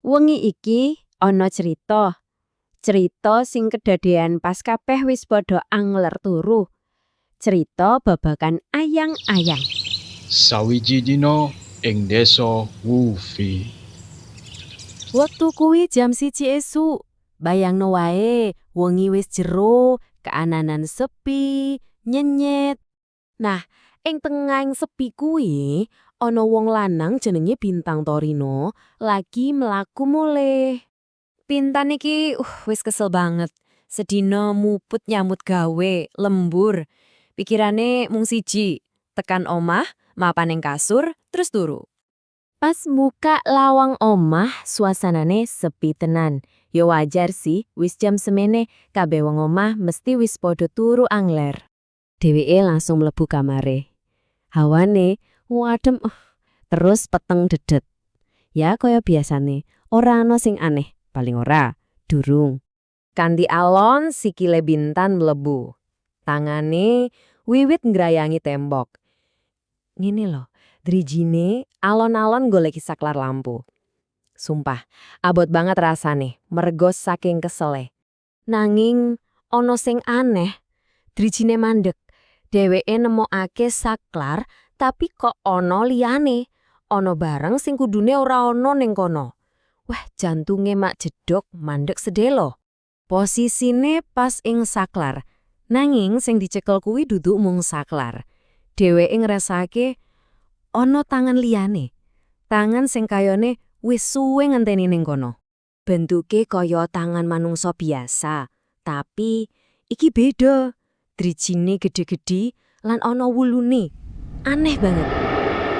Wengi iki ana crita. Crita sing kedadean pas kabeh wis padha angler turu. Crita babagan ayang-ayang. Sawiji dina ing desa Wufi. Wektu kuwi jam 1 esuk. Bayangno wae, wengi wis jero, kaananan sepi, nyenyet. Nah, ing tengahing sepi kuwi ana wong lanang jenenge Bintang Torino lagi mlaku mulih. Bintang iki wis kesel banget. Sedina muput nyambut gawe, lembur. Pikirane mung siji, tekan omah, mapan ning kasur, terus turu. Pas buka lawang omah, suasanane sepi tenan. Ya wajar sih, wis jam semene, kabeh wong omah mesti wis padha turu angler. Dheweke langsung mlebu kamare. Hawane adem, terus peteng dedet. Ya kaya biasane, ora ana sing aneh, paling ora durung. Kanthi alon sikile Bintan mlebu. Tangane wiwit ngrayangi tembok. Ngene lho, drijine alon-alon goleki saklar lampu. Sumpah, abot banget rasane, mergo saking kesele. Nanging ana sing aneh, drijine mandek. Dheweke nemokake saklar, tapi kok ana liyane. Ana barang sing kudune ora ana ning kono. Wah, jantunge mak jedok mandek sedelo. Posisine pas ing saklar. Nanging sing dicekel kuwi duduk mung saklar. Dheweke ngrasake ana tangan liyane. Tangan sing kayane wis suwe ngenteni ning kono. Bentuke kaya tangan manungsa biasa, tapi iki beda. Drijine gede-gede lan ana wulune. Aneh banget.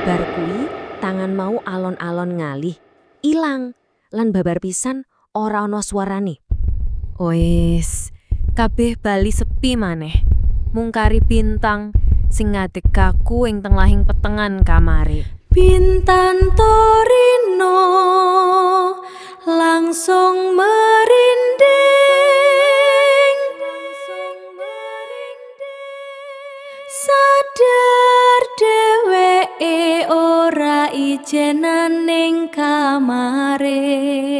Bar kuwi tangan mau alon-alon ngalih, ilang, lan babar pisan ora ana suarane. Wes, kabeh bali sepi maneh. Mung kari Bintang sing ngadeg kaku ing tengahing petengan kamare. Bintan Torino langsung merinding, sadar dheweke ora ijenan ning kamare.